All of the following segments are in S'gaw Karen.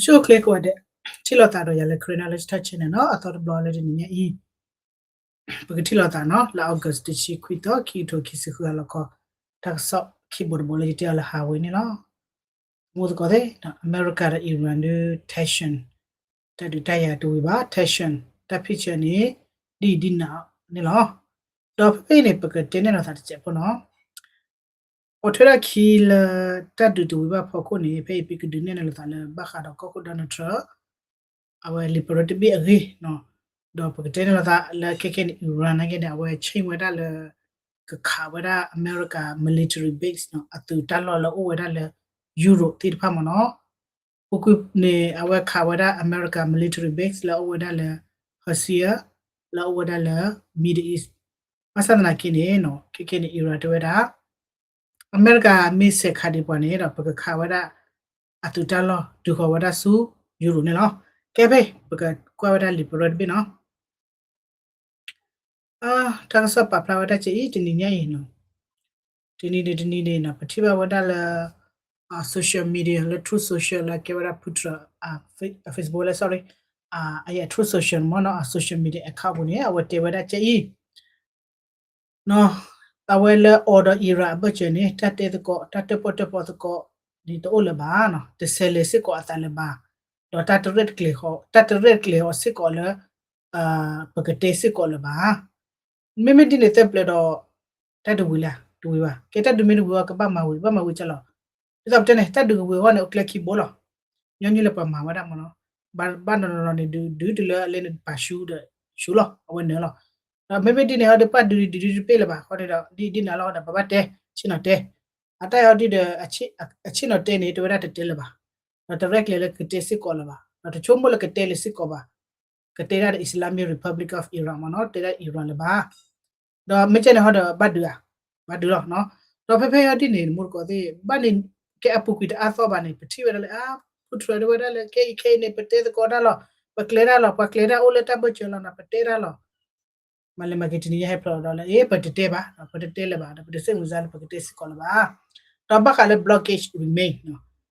ဆိၣ်ဂ့ၤကိးဂၤဒဲး ထံၣ်လိာ်သးဒီးယၤလၢ Karen Knowledge တၢ် channel နီၤ. အသီတဘျီလၢတနံၤညါအံၤ ပကထံၣ်လိာ်သးနီၤ လၢ August တဆံခွံသီ ခံကထိခံဆံဃုအလီၢ်ခီ တၢ်ကစီၣ်ခံဘိတဘိလၢယတဲအီၤလၢဟးဝဲန့ၣ်လီၤ. မူသကိးသ့ၣ် အမဲရကၤဒီး Iran ဒီး tension တၢ်ဒုးတၢ်ယၤတဝံၤဘၣ် tension တၢ်ဖံးဆၢန့ၣ် ဒ်အံၤဒ်နၤန့ၣ်လီၤ. ဒီးဖဲဖဲအံၤန့ၣ် ပကတဲနဲၣ်လိာ်သးတစဲးဖိနီၤ. အိၣ်ထဲဒၣ်ခံလၢတၢ်ဒုးတဝံၤဘၣ်ဖီခိၣ်န့ၣ် ဖဲအံၤပကဒုးနဲၣ်လိာ်သးလၢ ဘၣ်ဃးဒီးကီၢ်ခိၣ် Donald Trump အဝဲလံာ်ပရၢတဘ့ၣ်အဂ့ၢ်နီၤ. ဒီးပကတဲန့ၣ်လိာ်သးလၢခဲခဲန့ၣ် Iran နာ်က့န့ၣ် အဝဲ change ဝဲဒၣ်လၢ ကခးဝဲဒၣ်အမဲရကၤ military base နီၤ အသုးတၢ်လီၢ်လၢအိၣ်ဝဲဒၣ်လၢ Europe သ့ၣ်တဖၣ်မ့ၢ်နီၤ. ပူၤကွံာ်န့ၣ် အဝဲခးဝဲဒၣ်အမဲရကၤ military base လၢအိၣ်ဝဲဒၣ်လၢ Hezbollah လၢအိၣ်ဝဲဒၣ်လၢ Middle East ဘၣ်ဆၣ်သနာ်က့န့ၣ်နီၤ ခဲခဲန့ၣ် Iran တဲဝဲဒၣ် အမဲရကၤမ့ၢ်စဲးခးဒံးပှၤန့ၣ်ဒီး ပကခးဝဲဒၣ် အသုးတၢ်လီၢ် တုၤဃီၤဝဲဒၣ်ဆူ Europe န့ၣ်လီၤ. ကဲဖဲ ပကကွၢ်ဝဲဒၣ်လံာ်ပရၢတဘ့ၣ်နီၤ. တၢ်ကစီၣ်ပာ်ဖျါဝဲဒၣ်ကဲအံၤ တနံၤညါအံၤနီၤ. တနံၤန့ၣ်တနံၤန့ၣ်နီၤ ပထံၣ်ဘၣ်ဝဲဒၣ်လၢ social media လၢ Truth Social လၢကဲဝဲဒၣ် Putin အ Facebook လၢ sorry အ Truth Social မ့ၢ်နီၤ အ social media account ပူၤန့ၣ် အဝဲတဲဝဲဒၣ်ကဲအံၤ နီၤ အဝဲလၢအိၣ်ဒီး Iran အဘၢၣ်စၢၤန့ၣ် တၢ်တဲသကိး တၢ်တၢၣ်ပီၣ်တၢၣ်ပီသကိးန့ၣ်တအိၣ်လၢၤဘၣ်နီၤ. တဆဲးလဲၤစ့ၢ်ကီးအသးလၢၤဘၣ်, ဒီးတၢ်တရဲၣ်တကျဲၤဃီၤ တၢ်တရဲၣ်တကျဲၤဃီၤစ့ၢ်ကီးလၢ ပကတဲစ့ၢ်ကီးလၢၤဘၣ်. မ့မ့ၢ်ဒ်န့ၣ်သၢပျၢၤဒီး တၢ်တဝံၤလဲၣ် တဝံၤဘၣ်. ကဲတၢ်ဒုးမ့ၢ်တဝံၤအီၤ ကဘၣ်မၤဝံၤ ဘၣ်မၤဝံၤကလီၤ. ဒ်သိးပတဲန့ၣ် တၢ်ဒုးကဝံၤအဂီၢ်န့ၣ် အိၣ်ကျဲခံဘိလီၤ. ညီနုၢ်လၢပှၤမၤဝဲဒၣ်မ့ၢ်နီၤ. ဘၣ်နီၤနီၤန့ၣ် ဒုးဒုးတုၤလၢအလဲၤနုာ်ပာ်ဆူဒီးဆူလီၤ အဝဲနုာ်လီၤ. ဒီးမ့မ့ၢ်ဒ်န့ၣ်ဟီဒီး ပၢ်ဒုးဒုးဒုးတပ့ၢ်လၢၤဘၣ် ဃီန့ၣ်ဒီး ဒ်ဒ်န့ၣ်အလီၢ်ဒီး ပဘၣ်တဲ ဆ့ၣ်နီၤတဲ အတၢ်အီၤဒ်ဒီး အဆ့ၣ်နီၤတဲန့ၣ် တဝဲဒၣ်တတဲလၢၤဘၣ်. ဒီးတရဲၣ်ကျဲၤလၢကတဲစ့ၢ်ကီးလၢၤဘၣ်. ဒီးတဆိကမိၣ်လၢကတဲလၢၤစ့ၢ်ကီးဘၣ်. ကတဲဒၣ်ဒီး Islamic Republic of Iran မ့ၢ်နီၤ တဲဒၣ် Iran လၢၤဘၣ်. ဒီးမ့ၢ်ကဲန့ၣ်ဟီဒီး ဘၣ်ဒုးဧါ ဘၣ်ဒုးလီၤ. ဒီးဖဲဖဲအံၤဒ်န့ၣ် မူတကိးသ့ၣ် ဘၣ်န့ၣ် ကဲအပူၤကွံာ်တအါသီဘၣ်န့ၣ် ပထံၣ်ဝဲဒၣ်လၢ အါ Putin တဲဝဲဒၣ်လၢ ခဲအံၤခဲအံၤန့ၣ် ပတဲသကိးတၢ်လီၤ ပကျဲၤတၢ်လီၤ ပှၤကျဲၤတၢ်အိၣ်လၢတၢ်ဘၢၣ်စၢၤလီၤနီၤ ပတဲတၢ်လီၤ. မၤလဲၤမၤက့ၤတနံၤညါဟဲဖျိးဒီးလၢ အ့ ပတတဲဘၣ် ပတတဲလၢၤဘၣ် ဒီးပတစိတ်ဝင်စားလၢပကတဲစ့ၢ်ကီးလၢၤဘၣ်. ဒီးဘၣ်ဃးလၢ blockade remain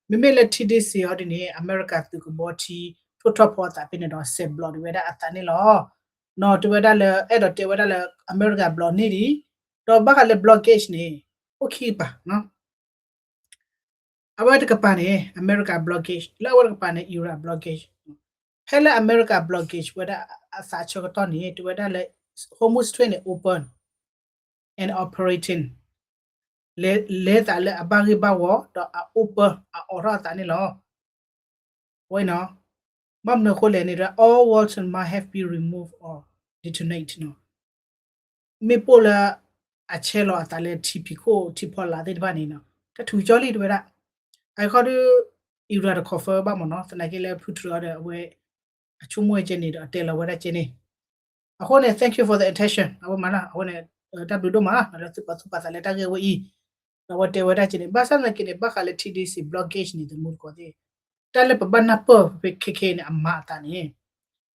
မ့မ့ၢ်လၢထံဒ့စ့ၢ်အီၤဒ်န့ၣ် အမဲရကၤသုးကဘီထံ ထိၣ်ထီၣ်ဖီအသးဖဲန့ၣ်ဒီး စဲး block ဒံးဝဲဒၣ်အသးန့ၣ်လီၤ. နီၤ တဲဝဲဒၣ်လၢ အဲၣ်ဒိးတဲဝဲဒၣ်လၢ အမဲရကၤ block န့ၢ်ဒံး ဒီးဘၣ်ဃးလၢ blockade န့ၣ် အိၣ်ခံကပၤ အဝဲတကပၤန့ၣ် အမဲရကၤ blockade လၢအဝဲတကပၤန့ၣ် Iran blockade ဖဲလၢအမဲရကၤ blockade ဝဲဒၣ်အသးဆၢကတီၢ်န့ၣ် တဲဝဲဒၣ်လၢ Hormuz Strait န့ၣ် open and operating လဲၤသးလၢအဘၣ်ဂ့ၢ်ဘၣ်ဝီ ဒီးအ open အအိးထီၣ်အသးန့ၣ်လီၤ. ဝဲနီၤ ဘၣ်မနုၤအဃိလဲၣ်န့ၣ်ဒီး all water must have been removed or detonate နီၤ မ့ၣ်ပိၢ်လၢ အဆဲးလီၤအသးလၢထံဖံးခိၣ် ထံဖီလာ်သ့ၣ်တဖၣ်န့ၣ်နီၤ တၢ်ထုးကၠီလံတဲဝဲဒၣ်. အခီဒီး Iran တ confirm ဘၣ်မ့ၢ်နီၤ သနာ်က့လၢ Putin ဒီးအဝဲ အဆိကမိၣ်ဝဲကဲန့ၣ်ဒီး အတဲလီၤဝဲဒၣ်ကဲန့ၣ်. အဃိန့ၣ် thank you for the attention အဝဲမၤလၢ အဃိန့ၣ် တၢ်ဘျုးဒိၣ်မးလၢသုပာ်သူၣ်ပာ်သးလၢတၢ်ဂ့ၢ်ဝဲအံၤ ဒီးအဝဲတဲဝဲဒၣ်ကဲန့ၣ် ဘၣ်ဆၣ်သနာ်က့န့ၣ် ဘၣ်ဃးလၢထံဒ့စ့ၢ် blockade န့ၣ် တမူတကိးသ့ၣ် တၢ်လၢပဘၣ်နၢ်ပၢၢ်ဖဲခဲခဲအံၤန့ၣ် အမၤအသးန့ၣ်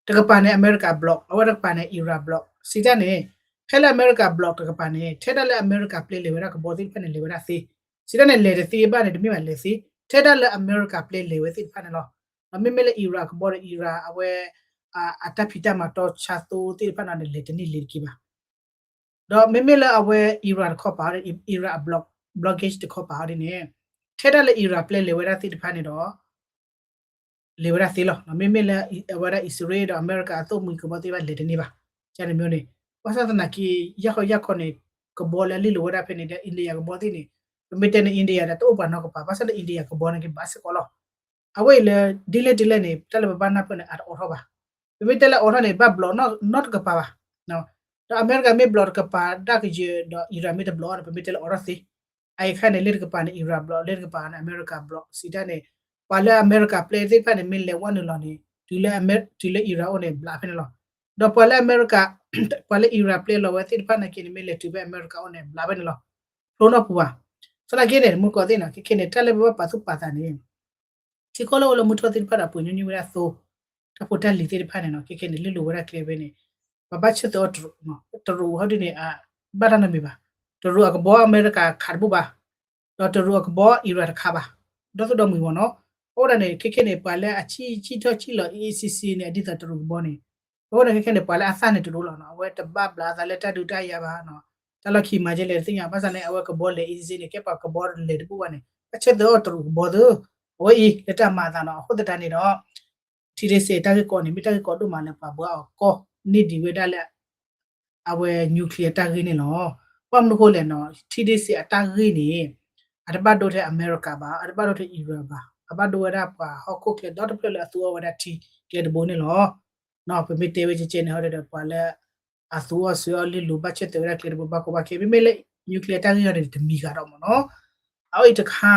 တကပၤန့ၣ် အမဲရကၤ block အဝဲတကပၤန့ၣ် Iran block စံးတၢ်န့ၣ် ဖဲလၢအမဲရကၤ block တကပၤန့ၣ် ထဲဒၣ်လၢအမဲရကၤပျဲလဲၤဝဲဒၣ်ကဘီသ့ၣ်တဖၣ်န့ၣ် လဲၤဝဲဒၣ်သ့ စံးတၢ်န့ၣ် လဲၤတသ့ဘၣ်န့ၣ် တမ့ၢ်ဘၣ်လဲၤသ့ ထဲဒၣ်လၢအမဲရကၤပျဲလဲၤဝဲသ့ၣ်တဖၣ်န့ၣ်လီၤ. ဒီးမ့မ့ၢ်လၢ Iran ကဘီဒီး Iran အဝဲ အတၢ်ဖံးတၢ်မၤတီဆါသိသ့ၣ်တဖၣ်န့ၣ် လဲၤတန့ၢ်လ့ၤတက့ၤဘၣ်. ဒီးမ့မ့ၢ်လၢအဝဲ Iran တခီပၤ Iran အ block blockade တခီပၤဟီဒ်န့ၣ် ထဲဒၣ်လၢ Iran ပျဲလဲၤဝဲဒၣ်သ့ၣ်တဖၣ်န့ၣ်ဒီး လဲၤဝဲဒၣ်သ့လီၤ. မ့မ့ၢ်လၢအဝဲဒၣ်အံၣ်စရ့လးဒီးအမဲရကၤအသိၣ်မှံၤကဘီသ့ၣ်တဖၣ်လဲၤတန့ၢ်ဘၣ်. ကန့ၣ်မ့ၢ်န့ၣ် ဘၣ်ဆၣ်သနာ်က့ ယၢ်ခီယၢ်ခီန့ၣ် ကဘီလၢအလံၣ်လိာ်ဝဲဒၣ်ဖဲန့ၣ်ဒီး India ကဘီသ့ၣ်န့ၣ် ပမ့ၢ်တဲန့ၣ် India ဒီးတအိၣ်ပှၤနီတကပၤ ဘၣ်ဆၣ်ဒီး India ကဘီန့ၣ်က့ၤဘၣ်စ့ၢ်ကီးလီၤ. အဝဲအံၤလၢ ဒ်လဲၣ်ဒ်လဲၣ်န့ၣ် တၢ်လၢပဘၣ်နၢ်ပၢၢ်န့ၣ် အတအိးထီၣ်ဘၣ်. ပမ့ၢ်တဲလၢအိးထီၣ်န့ၣ် ဘၣ်ဘျီးနီတကပၤဘၣ်. ဒီးအမဲရကၤမ့ၢ်ဘျီးတကပၤဒၣ်ကယဲၢ်ဒီး Iran မ့ၢ်တဘျီးန့ၣ် ပမ့ၢ်တဲလၢအိးထီၣ်သ့. အအံၤခါန့ၣ် လၢတကပၤန့ၣ် Iran ဘျီး လၢတကပၤန့ၣ် အမဲရကၤဘျီး စံးတၢ်န့ၣ် ပှၤလၢအမဲရကၤပျဲသ့ၣ်တဖၣ်န့ၣ် မ့ၢ်လဲၤဝဲနုာ်လီၤန့ၣ် တုၤလၢ တုၤလၢ Iran အိၣ်န့ၣ် ဘျးဖဲန့ၣ်လီၤ. ဒီးပှၤလၢအမဲရကၤ ပှၤလၢ Iran ပျဲလီၤဝဲသ့ၣ်တဖၣ်နာ်က့န့ၣ် မ့ၢ်လဲၤတုၤဖဲအမဲရကၤအိၣ်န့ၣ် ဘျးဖဲန့ၣ်လီၤ. ဖျိနီၢ်ပူၤဘၣ်. သနာ်က့န့ၣ် မူကီၢ်သ့ၣ်နီၤ ခဲခဲန့ၣ် တၢ်လၢပဘၣ်ပာ်သူၣ်ပာ်သးန့ၣ် ထံကီၢ်လၢအိၣ်လၢမုၢ်ထီၣ်သ့ၣ်တဖၣ်ဒီး ပှ့ၤညီနုၢ်ဝဲဒၣ်သိ တၢ်ဖိတၢ်လံၤသ့ၣ်တဖၣ်န့ၣ်နီၤ ခဲခဲန့ၣ် လံၣ်လိာ်ဝဲဒၣ်ကျဲဖဲန့ၣ် ပဘၣ်ဆၢသးအီၤတရူး တရူးဟီဒ်န့ၣ် ဘၣ်တၢ်နီတမံၤဘၣ်. တရူးအကဘီအမဲရကၤခးတဘူၣ်ဘၣ်. ဒီးတရူးအကဘီ Iran တခးဘၣ်. ဒီသူၣ်ဒီမှံၤမ့ၢ်နီၤ အဃိဒၣ်န့ၣ် ခဲခဲန့ၣ် ပှၤလၢအဆံၣ်ဆံၣ်ထီၣ်ဆံၣ်လီၤ အံၤအံၤဆံဆံန့ၣ် အဒ်သိးတရူးကဘီန့ၣ်, အဃိန့ၣ် ခဲခဲန့ၣ် ပှၤလၢအသၣ်န့ၣ်တရူးလီၤနီၤ, အဝဲတဘၣ်ဘျးအသးလၢတၢ်ဒုးတၢ်ယၤဘၣ်နီၤ, တၢ်လီၢ်ခံမၤကဲလဲၣ်တသ့ၣ်ညါ, ဘၣ်ဆၣ်န့ၣ် အဝဲကဘီလဲၤအံၤစ့န့ၣ် ကဲပှၤကဘီလဲၤတဘူၣ်ဘၣ်န့ၣ် ဘၣ်ဆၣ်သၢအီၣ်တရူးကဘီသ့, အဝဲအံၤလၢတၢ်မၤအသးနီၤ, အဃိသတးန့ၣ်ဒီး ထံဒ့စ့ၣ်တၢ်ဂ့ၢ်ကီန့ၣ် မ့ၢ်တၢ်ဂ့ၢ်ကီဒိၣ်မးလၢပှၤဘှါအီၤကီၢ်န့ၢ်ဒံးဝဲဒၣ်လၢ အဝဲ nuclear တၢ်ဂ့ၢ်န့ၣ်လီၤ. ဘၣ်မနုၤဃိလဲၣ်နီၤ, ထံဒ့စ့ၣ်အတၢ်ဂ့ၢ်န့ၣ် အတဘၣ်ဒိထဲအမဲရကၤဘၣ်, အတဘၣ်ဒိထဲ Iran ဘၣ်, အဘၣ်ဒိဝဲဒၣ်ပှၤဟီၣ်ခိၣ်ချၢဒီတဖျၢၣ်လၢအသူအီၣ်ဝဲဒၣ်ထံကျဲတဘိန့ၣ်လီၤ. ပမ့ၢ်တဲဝဲကဲကဲန့ၣ် ဟီဒီးပှၤလၢ အသူအီၣ်စၢၤအီၣ်လံလူၤဘၣ်ဆၢၣ်သဲးဝဲဒၣ်ကျဲတဘိဘၣ်ကိးဘၣ်ခဲ, မ့မ့ၢ်လၢ nuclear တၢ်ဂ့ၢ်အီၤန့ၣ် တမံၤဂၤဒီးမ့ၢ်နီၤ. အအံၤတခါ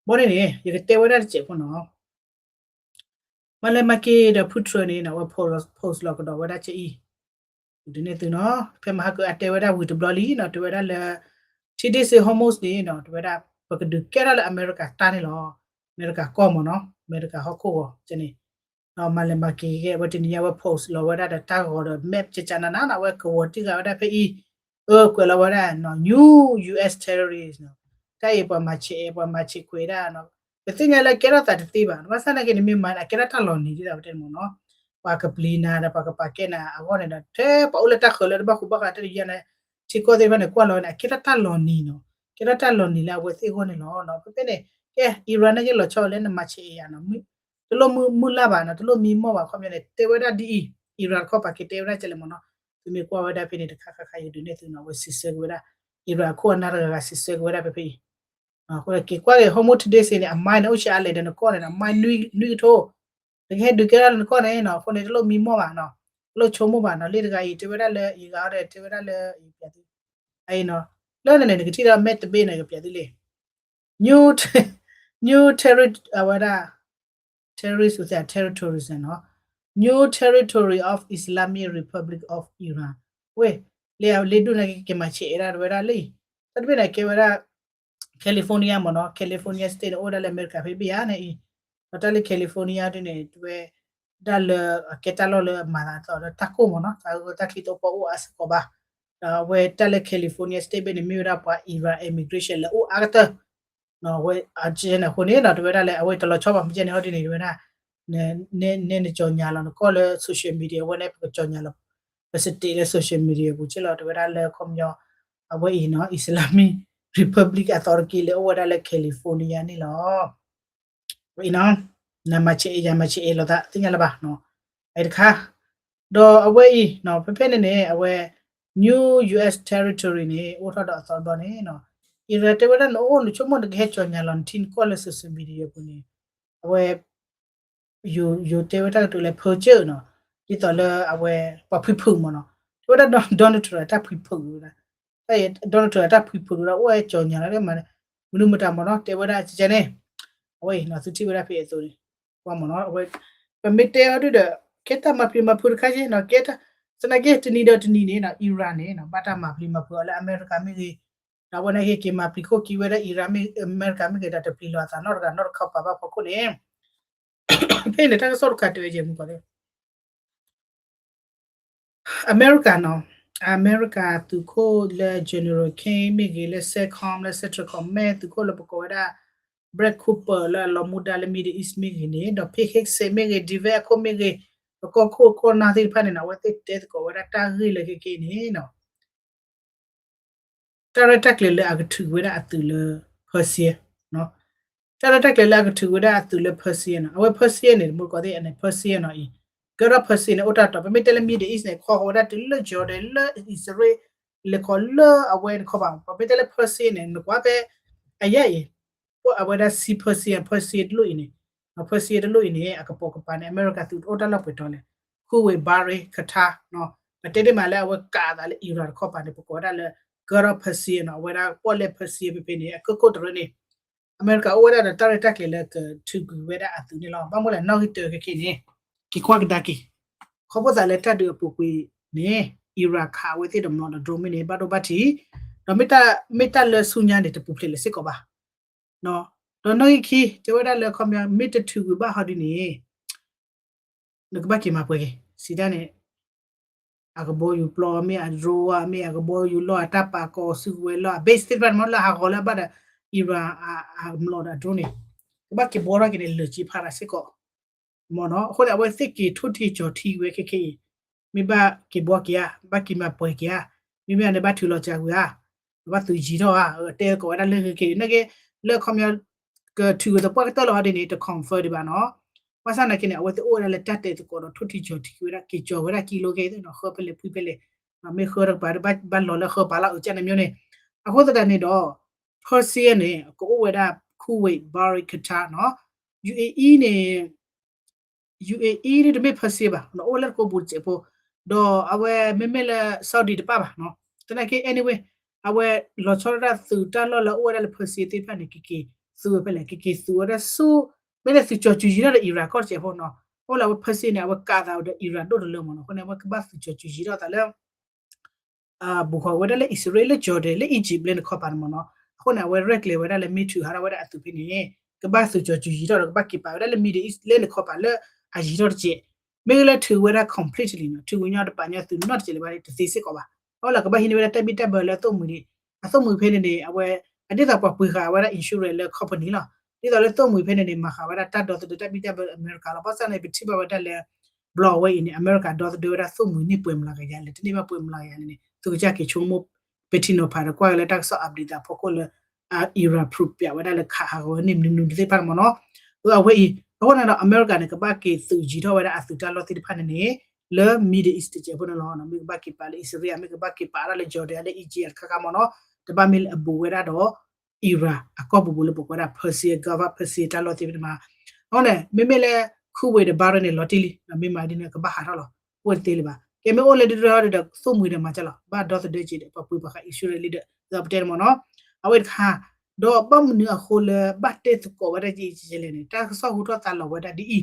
ဘီန့ၣ်န့ၣ် ယကတဲဝဲဒၣ်တစဲးဖိနီၤ မၤလဲၤမၤက့ၤဒီးဖုထြၢၣ်န့ၣ်နီၤ အဝဲ post လီၤကဒီးဝဲဒၣ်ကဲအံၤ, ဒုးနဲၣ်သုနီၤ, ဖဲမဟါကအတဲဝဲဒၣ်ဝံၤတဘျီလံနီၤ, တဲဝဲဒၣ်လၢ ထံဒ့စ့ၣ် Hormuz န့ၣ်နီၤ, တဲဝဲဒၣ် ပကဒုးကဲထီၣ်လၢအမဲရကၤတၢ်န့ၣ်လီၤ. အမဲရကၤကီၢ်မ့ၢ်နီၤ, အမဲရကၤဟီၣ်ခိၣ်ဂီၤကဲန့ၣ်, ဒီးမၤလဲၤမၤက့ၤကဲ အဝဲတနံၤညါအဝဲ post လီၤဝဲဒၣ်ဒီးတၢ်ဂီၤဒီး map ကကနနနီၤ, အဝဲကဝီၤတံၢ်ဃာ်ဝဲဒၣ်ဖဲအံၤ, အၢ ကွဲးလီၤဝဲဒၣ်နီၤ new U S territories နီၤ, တၢ်အံၤပှၤမၤဆဲးအဲၣ် ပှၤမၤဆဲးခွဲးဒၣ်နီၤ, ပသ့ၣ်ညါလၢကဲထီၣ်သးတသ့ဘၣ်, ဘၣ်ဆၣ်နာ်က့န့ၣ် မ့ၢ်မၤန့ၣ် အကဲထီၣ်တၢ်လီၤနံၤဒ်သိးပတဲန့ၣ်မ့ၢ်နီၤ, ပှၤကပျံၤနၤဒီးပှၤကပာ်ကဲနၤအဂီၢ်န့ၣ်ဒီး ထဲပှၤအိၣ်လၢတၢ်ဃၢၤလၢတဘၣ်ဃူဘၣ်ဃးတၢ်ဒုးယၤန့ၣ် ထံကီၢ်သ့ၣ်တဖၣ်န့ၣ် ကွၢ်လီၤဝဲန့ၣ် အကဲထီၣ်တၢ်လီၤနံၤနီၤ, ကဲထီၣ်တၢ်လီၤနံၤလၢအဝဲသ့ၣ်အဂီၢ်န့ၣ်လီၤ. ဖဲဖဲန့ၣ် ကဲ Iran နာ်က့လီၤဆီဝဲလၢနမၤဆဲးအဲၣ်ယၤနီၤ, တလိၣ်မုၢ်လၢ်ဘၣ်နီၤ, တလိၣ်မံမီၢ်ဘၣ်, ခီပညီန့ၣ် တဲဝဲဒၣ်ဒ်အံၤ, Iran တခီပၤက့ၤတဲဝဲဒၣ်ကဲလဲၣ်မ့ၢ်နီၤ, သုမ့ၢ်ကွၢ်ဝဲဒၣ်ဖဲန့ၣ်တခါခါခါ ယဒုးနဲၣ်သုနီၤ, အဝဲစံးဆၢက့ၤဝဲဒၣ် Iran အခိၣ်အနၢ်တဂၤဂၤစံးဆၢက့ၤဝဲဒၣ်ဖဲဖဲအံၤ, အဃိက့ၤကွၢ်က့ၤ Hormuz ထံဒ့စ့ၣ်န့ၣ် အမါန့ၣ် အိၣ်ဆံးအါလဲၣ်ဒီးနကီၢ်န့ၣ်နီၤ, မါနွံကထိ နကဟဲဒုးကဲထီၣ်လၢနကီၢ်န့ၣ်နီၤ, အဃိန့ၣ် တလိၣ်မံမီၢ်ဘၣ်နီၤ, တလိၣ်ဆိကမိၣ်ဘၣ်နီၤ, လၢတဂၤအံၤ တဲဝဲဒၣ်လၢ အံၤဂၤအီၤဒီး တဲဝဲဒၣ်လၢ အံၤပျဲသု, အံၤနီၤ, လၢန့ၣ်န့ၣ် နကထံၣ်ဒီး map တဘ့ၣ်န့ၣ် ကပျဲသုလံ, new, new terri အဝဲဒၣ် terrorist ဝဲ territories နီၤ, New Territory of Islamic Republic of Iran, ဝဲ လၢအလ့ဒိၣ်န့ၣ် ကမၤဆဲးအဲၣ်ဒၣ်ဝဲဒၣ်လံ, တၢ်တဘ့ၣ်န့ၣ် ကဲဝဲဒၣ် California မ့ၢ်နီၤ, California State န့ၣ် အိၣ်ဝဲဒၣ်လၢအမဲရကၤဖဲဘ့ၣ်ဧါန့ၣ်အံၤ, ဒီးတၢ်လၢ California ဒ်န့ၣ် တဝဲ ဒၣ်လၢအကဲတၢ်လီၢ်လၢအမၤသးဒီးတၢ်ကိၢ်မ့ၢ်နီၤ, တၢ်ဂ့ၢ်တၢ်ကျိၤတအိၣ်ပှၤအိၣ်အါစ့ၢ်ကီးဘၣ်, ဒီးအဝဲတၢ်လၢ California State ဘ့ၣ်န့ၣ် မ့ၢ်ဝဲဒၣ်ပှၤ Iran immigration လၢအိၣ်အါကတၢၢ်, ဝဲအကဲန့ၣ်အဃိန့ၣ်နီၤ, တဝဲဒၣ်လၢအဝဲတလီၤဆီဘၣ် မ့ၢ်ကဲန့ၣ်ဟီဒ်န့ၣ် တဝဲဒၣ် နဲနကၠီၤညါလီၤနကီၢ်လၢ social media အဝဲန့ၣ် ပကကၠီၤညါလီၤ ပ state လၢ social media ပူၤကဲလီၤ, တဝဲဒၣ်လၢခီပညီ အဝဲအံၤနီၤ Islamic Republic Authority လၢအိၣ်ဝဲဒၣ်လၢ California န့ၣ်လီၤ. ဝဲအံၤနီၤ, နမၤဆဲးအဲၣ်ယၤ မၤဆဲးအဲၣ်လိာ်သး သ့ၣ်ညါလၢၤဘၣ်နီၤ, အတခါ, ဒီးအဝဲအံၤနီၤ ဖဲဖဲန့ၣ်န့ၣ် အဝဲ new U S territory န့ၣ် အိၣ်ထီၣ်ဒီးအသီတဘျီန့ၣ်နီၤ, Iran တဲဝဲဒၣ်နအိၣ်နဆိကမိၣ်နကဟဲကၠီၤညါလီၤ နထံနကီၢ်လၢ social media ပူၤန့ၣ်, အဝဲ ယိၤတဲဝဲတၢ်ကတိၤလၢ ဖၢကၢၢ်နီၤ, ဒ်သိးလၢအဝဲ ပှၤဖှံဖုးမ့ၢ်နီၤ, တဲဝဲဒၣ် Donald Trump တၢ်ဖှံဖုးဝဲဒၣ်, တၢ် Donald Trump တၢ်ဖှံဖုးဝဲဒၣ် အိၣ်ဝဲကၠီၤညါလီၤ မနုၤမတၤမ့ၢ်နီၤ တဲဝဲဒၣ်ကဲန့ၣ်, အဝဲအံၤနီၤ သုထံၣ်ဝဲဒၣ်ဖဲအသိးန့ၣ်, ကွၢ်မ့ၢ်နီၤ အဝဲ ပမ့ၢ်တဲအီၤဒုဒီး ကဲတၢ်မၤပျံၤမၤဖုးတခါကဲနီၤ, ကဲတၢ် သနာ်က့တနံၤဒီးတနံၤန့ၣ်နီၤ Iran န့ၣ်နီၤ ဘၣ်တၢ်မၤပျံၤမၤဖုးအီၤလၢအမဲရကၤမ့ၢ်ဂ့ၤ, ဒီးအဝဲန့ၣ်က့ၤမၤပျံၤခိၣ်က့ၤဝဲဒၣ် Iran မ့ၢ် အမဲရကၤမ့ၢ်ဂ့ၤ ဒီးတပျံၤလီၤအသးနီတဂၤနီတခီပၤဘၣ်ဖီခိၣ်န့ၣ်, ဖဲန့ၣ်တၢ်ကစီၣ်တခါတဲဝဲယဲၢ်မူကီး အမဲရကၤနီၤ, အမဲရကၤသုးခိၣ်လၢ General King မ့ၢ်ဂ့ၤ လၢ CENTCOM လၢ Central Command သုးခိၣ်လၢပကိးဝဲဒၣ် Brad Cooper လၢအလီၤမူဒါလၢ Middle East မ့ၢ်ဂ့ၤန့ၣ် ဒီး Pete Hegseth မ့ၢ်ဂ့ၤ David Axel မ့ၢ်ဂ့ၤ ပကီၢ်ခိၣ်ကီၢ်နၢ်သ့ၣ်တဖၣ်န့ၣ်နီၤ အဝဲသ့ၣ်တဲသကိးဝဲဒၣ်တၢ်ဂ့ၢ်လၢခဲကနံၣ်အံၤန့ၣ်နီၤ တၢ်ရဲၣ်တၢ်ကျဲၤလၢအကထုးဝဲဒၣ်အသုးလၢ Persia, တၢ်ရဲၣ်တၢ်ကျဲၤလၢအကထုးဝဲဒၣ်အသုးလၢ Persia နီၤ, အဝဲ Persia န့ၣ် မူကီးသ့ၣ်န့ၣ် Persia နီၤအံၤ, ကဲထီၣ် Persia န့ၣ် အိၣ်တၢ်တီၤ ပမ့ၢ်တဲလၢ Middle East န့ၣ် ခီဃီၤဝဲဒၣ်တုၤလၢ Jordan လၢ Israel လဲၤခီလၢအဝဲတခီပၤ, ပမ့ၢ်တဲလၢ Persia န့ၣ် နကွၢ်ဖဲ အယဲၢ်အံၤ ပှၤအဝဲဒၣ် Sea Persia, Persia တလိၣ်အံၤန့ၣ်, Persia တလိၣ်အံၤန့ၣ် အကပိာ်ကပၤန့ၣ် အမဲရကၤသုးအိၣ်တၢ်လီၢ်ပှဲၤတီၤလဲၣ်, Kuwait, Bahrain, Qatar နီၤ, ပတဲဒ်မးလၢအဝဲကးအသးလၢ Iran တခီပၤန့ၣ် ပကိးဝဲဒၣ်လၢ ကဲထီၣ် Persia နီၤ, အဝဲဒၣ်ပီၣ်လဲၣ် Persia ဖဲဖဲန့ၣ် အကၢၢ်ခိၣ်တရၢန့ၣ် အမဲရကၤအိၣ်ဝဲဒၣ်ဒီးတၢ်ရဲၣ်တၢ်ကျဲၤလၢကထုးကွံာ်ဝဲဒၣ်အသုးန့ၣ်လီၤ. ဘၣ်မနုၤလဲၣ် နီၣ်ဂံၢ်တၢခဲကနံၣ်န့ၣ် က့ၤကွၢ်ကဒါက့ၤ ခီဖျိသးလၢတၢ်ဒုးအပူၤကွံာ်န့ၣ် Iran ခးဝဲသ့ၣ်ဒီး မျီးဒီး drone မ့ၢ်န့ၣ် ဘၣ်ဒိဘၣ်ထံး, ဒီးမ့ၢ်တၢ်လၢဆူညါန့ၣ် တပူၤဖျဲးလၢၤစ့ၢ်ကီးဘၣ်. ဒီးနီၣ်ဂံၢ်ခံ တဲဝဲဒၣ်လၢခီပညီ မ့ၢ်တထုးကွံာ်ဘၣ်ဟီဒ်န့ၣ် နကဘၣ်က့ၤမၤပှဲၤက့ၤ စံးတၢ်န့ၣ် အကဘီယူၤပျီမ့ၢ် အ drone မ့ၢ် အကဘီယူၤလီၢ် အတၢ်ပာ်ကီၤစုကဝဲၤလီၢ် အ base သ့ၣ်တဖၣ်န့ၣ် လၢဟးဂီၤလၢအဘၣ်ဒီး Iran အ မျီးဒီး drone န့ၣ် ကဘၣ်က့ၤဘှီထီၣ်က့ၤန့ၣ် လၢာ်က့ၤဖးရၤစ့ၢ်ကီး မ့ၢ်နီၤ. အဃိန့ၣ် အဝဲသ့ၣ်က့ၤထိၣ်ထံကၠီၤထံဝဲခဲခဲအံၤ, မ့ၢ်ဘၣ်က့ၤဘှီက့ၤဧါ, ဘၣ်က့ၤမၤပှဲၤက့ၤဧါ, မ့မ့ၢ်န့ၣ်ဘၣ်ထုးလီၤစှၤကွံာ်ဧါ, ဘၣ်သုးယံၤထီၣ်ဧါ, တဲသကိးဝဲဒၣ်လၢခဲခဲအံၤ နာ်က့ လၢအခီပညီ ကထုးကသပှၢ်ကတၢၢ်လီၤဟီဒ်န့ၣ် တ confirm ဒံးဘၣ်နီၤ. ဘၣ်ဆၣ်နာ်က့န့ၣ် အဝဲသ့ၣ်အိၣ်ဝဲဒၣ်လၢတၢ်တဲသကိးဒီးထိၣ်ထံကၠီၤထံဝဲဒၣ် က့ၤကၠီၤဝဲဒၣ်ကံလိခဲအံၤနီၤ, ဃၢဖဲလဲၣ်ဖှံဖဲလဲၣ်, မ့ၢ်ဃၢတကပၤဒီးဘၣ်လီၤလၢဃၢပာ်လီၤအုးကၢ်န့ၣ်မ့ၢ်န့ၣ်. အဃိသတးန့ၣ်ဒီး Persia န့ၣ် ကအိၣ်ဝဲဒၣ် Kuwait, Bahrain, Qatar နီၤ, UAE န့ၣ် UAE န့ၣ်တမ့ၢ် Persia ဘၣ်, အိၣ်လၢတကိးပူၤတစဲးဖိ, ဒီးအဝဲမ့မ့ၢ်လၢ Saudi တပၣ်ဘၣ်နီၤ. သနာ်က့ anyway အဝဲလီၤဆီဒၣ်တၢ်သုးတၢ်လီၢ်လၢအိၣ်ဝဲဒၣ်လၢ Persia သ့ၣ်တဖၣ်န့ၣ် ကက့ၤသုးဝဲဖဲလဲၣ်, ကက့ၤသုးဝဲဒၣ်ဆူ မ့ၢ်လၢသုးကၠီၤစူၤယံၤထီၣ်ဒီး Iran ကီၢ်တစဲးဖိနီၤ. အိၣ်လၢအဝဲ Persia န့ၣ် အဝဲကးသးဒီး Iran ဒိၣ်တလၢမ့ၢ်နီၤ. အဃိန့ၣ် အဝဲကဘၣ်သုးကၠီၤစူၤယံၤထီၣ်သးလၢ ဘူးဃီၤဝဲဒၣ်လၢ အံၣ်စရ့လး လၢ Jordan လၢ Egypt လၢန့ၣ်ခီပၤန့ၣ်မ့ၢ်နီၤ. အဃိန့ၣ် အဝဲရဲၣ်ကျဲၤဝဲဒၣ်လၢမ့ၢ်ထုးဟးထီၣ်ဝဲဒၣ်အသုးဖဲန့ၣ် ကဘၣ်သုးကၠီၤစူၤယံၤထီၣ်ဒီး ကဘၣ်က့ၤပာ်ဝဲဒၣ်လၢ Middle East လၢန့ၣ်ခီပၤလၢအယံၤထီၣ်တစဲး, မ့ၢ်လၢထုးဝဲဒၣ် completely နီၤ, ထုးဝံၤညီတပာ်ညီသုးနီတစဲးလၢၤဘၣ်န့ၣ် တသ့စ့ၢ်ကီးဘၣ်. အဃိလၢကဘၣ်ဟံးန့ၢ်ဝဲဒၣ်တၢ်ဘံၣ်တၢ်ဘၢလၢ အသိၣ်မှံၤန့ၣ်, အသိၣ်မှံၤဖဲန့ၣ်န့ၣ် အဝဲ အဒ်သိးပှၤပှ့ၤဃာ်ဝဲဒၣ် insurance လၢ company လီၤ. ဒ်သိးလၢသိၣ်မှံၤဖဲန့ၣ်န့ၣ် မၤဃာ်ဝဲဒၣ်တၢ်ဒီသဒၢတၢ်ဘံၣ်တၢ်ဘၢအမဲရကၤလီၤ. ဘၣ်ဆၣ်န့ၣ် ပထံၣ်ဘၣ်ဝဲဒၣ်လၢ ဘျီဝဲအံၤန့ၣ် အမဲရကၤဒီသဒၢဝဲဒၣ်သိၣ်မှံၤန့ၢ်ပှဲၤမလီၤဂာ်ယၤလဲၣ်, တန့ၢ်ဘၣ်ပှဲၤမလီၤဂာ်ယၤန့ၣ်န့ၣ် သုကစၢ်က့ၤဆိကမိၣ် ပထံနီၤဖးဒီးကွၢ်က့ၤလၢတၢ်ကစီၣ် update သးဖီခိၣ်လၢ Iran ဖျိးပၠးဝဲဒၣ်လၢခးဟးဂီၤဝဲန့ၢ်မနုၤမနုၤတသ့ၣ်တဖၣ်န့ၣ်မ့ၢ်နီၤ. အဝဲအံၤ အဃိန့ၣ်ဒီး အမဲရကၤန့ၣ် ကဘၣ်က့ၤသုးယံၤထီၣ်ဝဲဒၣ်အသုးတၢ်လီၢ်သ့ၣ်တဖၣ်န့ၣ်န့ၣ် လၢ Middle East တစဲးဖိန့ၣ်လီၤ. မ့ၢ်ကဘၣ်က့ၤပာ်လၢ အံၣ်စရ့လး, မ့ၢ်ကဘၣ်က့ၤပာ်ဒၣ်လၢ Jordan လၢ Egypt တခါခါမ့ၢ်နီၤ. တဘၣ်မ့ၢ်လၢအဘူးဝဲဒၣ်ဒီး Iran အကီၢ်ပူၤပူၤလၢပကိးဝဲဒၣ် Persia Gulf, Persia တၢ်လီၢ်သ့ၣ်တဖၣ်န့ၣ်မ့ၢ်. အဃိန့ၣ် မ့မ့ၢ်လၢ Kuwait ဒီး Bahrain န့ၣ် လီၤတံၢ်လံ, မ့ၢ်မၤဒ်န့ၣ် ကဘၣ်ဟးထီၣ်လီၤ, အိၣ်တသ့လၢၤဘၣ်. ကဲမ့ၢ်အိၣ်လၢဒုးဒုးဒီး သိၣ်မှံၤဒီးမၤကၢ်လီၤ, ဘၣ်ဒီသဒၢက့ၤဒီး ပှၤပှ့ၤပှၤဃာ် insurance လံဒီး ဒ်သိးပတဲန့ၣ်မ့ၢ်နီၤ. အဝဲတခါ, ဒီးဘၣ်မနုၤအဃိလၢ ဘၣ်တဲသကိးဝဲဒၣ်ကဲလဲၣ်န့ၣ် တၢ်ကစီၣ်ဟူထီၣ်သါလီၤဝဲဒၣ်ဒ်အံၤ,